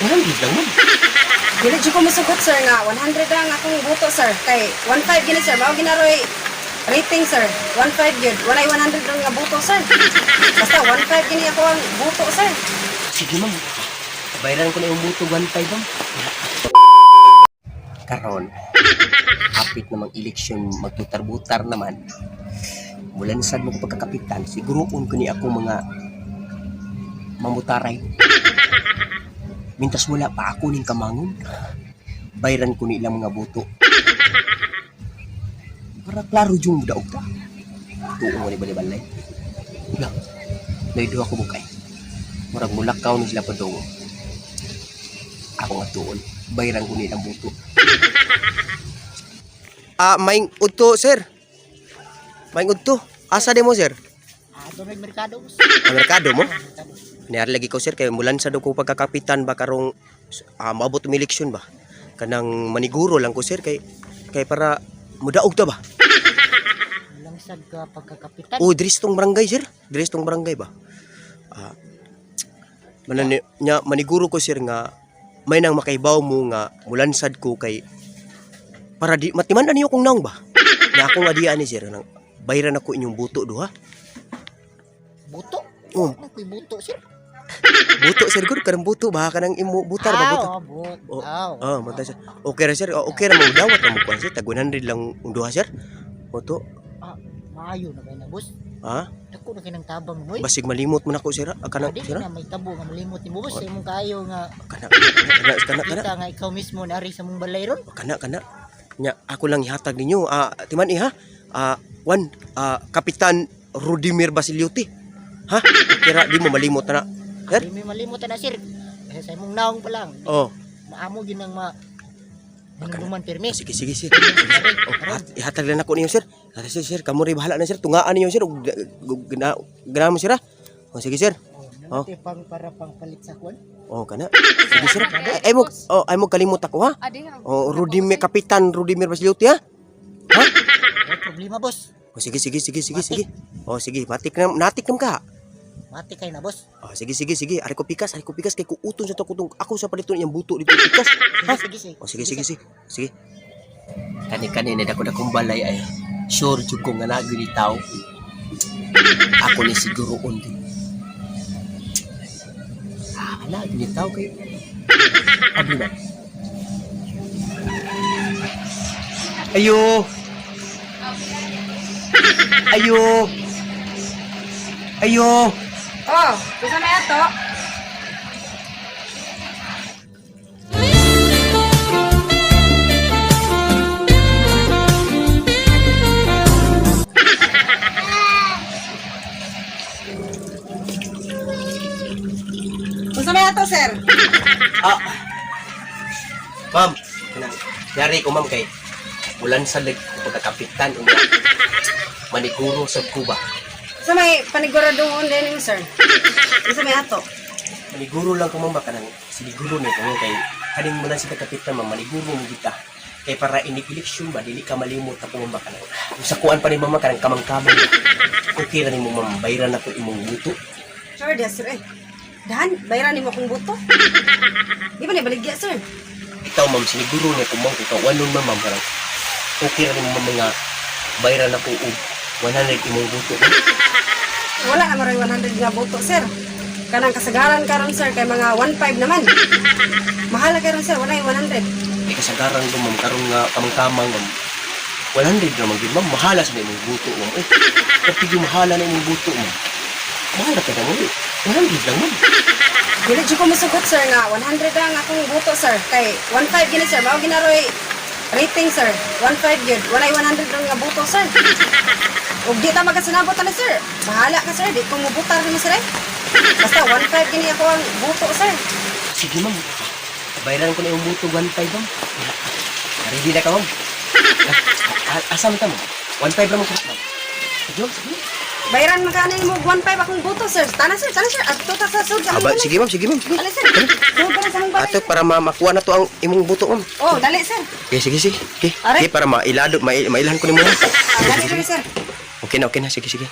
100 lang, ma'am. Dili jud ko musugot, sir, nga 100 ang akong buto, sir. Kay 15 gini, sir, mao ginaroy rating, sir. 15 gyud. Walay 100 ron nga buto, sir. Basta 15 gini ako ang buto, sir. Sige, ma'am. Bayaran ko na yung buto 1.5, ma'am. Karon, hapit namang eleksyon, magbutar-butar naman. Mulansad mo ko pagkakapitan, siguroon ko ni ako mga mamutaray. Mintas wala pa ako ning kamangon. Bayran ko ni ilang mga buto. Para klaro yung daog ta. Tuong wala balay-balay. Wala. Naiduha ko bukay. Murag mulakaw ni sila padungo. Ako nga tuon. Bayran ko ni ilang buto. Ah, may udto, sir. May udto. Asa di mo, sir? Ah, doon may merkado, boss. Ang merkado mo? Merkado. Niyari lagi ko, sir, kay mulan sa ko pagkakapitan ba karong maabot ang eleksyon ba? Kanang maniguro lang ko, sir, kay kay para mudaog ta ba? Langsad ka pagkakapitan. Oh, diri sa tong barangay, sir. Diri sa tong barangay ba? Ah. Manani, nya maniguro ko, sir, nga may nang makaibaw mo nga mulansad ko kay para di matiman niyo kong naong ba? Na ako nga diyan ni sir nang bayran ako inyong buto duha. Buto. Oh, Ano ko'y buto, sir? buto, sir, gud karang buto ba kanang imo butar ba buto. Ah, oh, but. Oh, Oh. Ah, mata sir. Okay ra, sir. Oh, okay ra mo dawat ra mo kuan, sir. Tag 100 lang ang duha, sir. Buto. Ah, maayo na kayo na, boss. Ha? Dako na kayo ng tabang mo, eh. Basig malimot mo nako, sir. Ah, kanang Dili sir. na may tabo nga malimot ni mo, boss. Oh. Sa imong kaayo nga Kana kana kana kana. kita nga ikaw mismo naari sa mong balay ron. Kana kana. Nya ako lang ihatag ninyo. Ah, timan iha. Ah, one Kapitan Rudimir Basiliote. Ha? Kira di mo malimot na. Sir? Di may malimot na, sir. Kasi sa imong naong pa lang. Oh, Maamo yun ang ma Manuman pirmi. sige sige sir. Oh, ihatag lang ako ninyo, sir. Hatag, sir, sir, kamo rin bahala na, sir. Tungaan ninyo, sir. Ug gana gana mo, sir, ah. Oh, sige, sir. Oh, oh. Pang para pang palit sa kwan. Oh, kana. Sige, sir. Ay, ay mo, oh, ay mo kalimot ako, ha. Adi ha. Oh, Rudimir Kapitan Rudimir Basiliote, ha. Ha? Wala problema, boss. Oh, sige sige sige sige sige. Oh, sige, matik na natik nam ka. Mati kayo na, boss. Oh, sige sige sige. Ari ko pikas, ari ko pikas kay kuuton sa to kutong ako sa paliton iyang buto dito pikas. Ha? Sige, sige, sige. Oh, sige sige sige. Sige. Kani kani na dako dakong balay ay sure jud ko nga naa gyud ni tao. Ako ni siguro din. Ah, ala gyud ni tao kay Abi na. Ayo. Ayo. Ayo. Oh, gusto na ato. Gusto na ato, sir. Ah. Ma'am, kanang yari ko, ma'am, kay ulan sa leg pagkakapitan unya. Maniguro sa Cuba. Sa may paniguradoon din mo, sir. Gusto may ato. Maniguro lang ko, ma'am, ba kanang siniguro ni ko, ma'am, kay kaning mulan sa kapitan, ma'am, maniguro mo kita. Kay para inig eleksyon ba dili ka malimot ako, ma'am, ba kanang kung sa kuan pa ni mama kanang kamang-kamang. Okay ra nimo, ma'am, bayran ako imong buto. Sure, yes, sir. Eh. Dahan, bayaran nimo akong buto. Di ba na baligya, sir? Ikaw, ma'am, siniguro ni ko, ma'am, kay kawanon ma'am, ma'am, kanang okay ra nimo, ma'am, nga bayran ako og 100 imong buto, ma'am. Wala naman rin 100 nga buto, sir. Kanang kasagaran karon, sir, kay mga 15 naman. Mahal na karon, sir, wala yung 100. Ay kasagaran ko, ma'am, karon nga kamang-kamang, ma'am. 100 naman gyud, ma'am, mahala sa imong buto, ma'am. Eh, kapig yung mahala na imong buto, ma'am. Mahala ka na mo. 100 lang, ma'am. Dili jud ko musugot, sir, nga 100 ang akong buto, sir. Kay 15 gini, sir, mao ginaroy rating, sir. 15 gyud. Walay 100 ron nga buto, sir. Ug di ta magasinabot ani, sir. Bahala ka, sir, di ko mubutar nimo, sir. Eh. Basta 15 gini ako ang buto, sir. Sige, ma'am. Bayaran ko na imong buto 1.5, ma'am. Ready na ka, ma'am. Asa man ta, ma'am? 1.5 lang mo, ma'am. Sige, ma'am, sige. Bayaran man kanin mo 15 akong buto, sir. Tana, sir, tana, sir. Adto ta sa sud sa among Aba, balay. sige, ma'am, sige, ma'am, sige. Dali, sir. Sud pa na sa among balay. Ato para makuha na to ang imong buto, ma'am. Oh, dali, sir. Okay, sige, sige. Okay, Aray. okay para mailado, mailhan ko nimo. Ah, dali, dali, sir. Okay na, okay na. Sige, sige.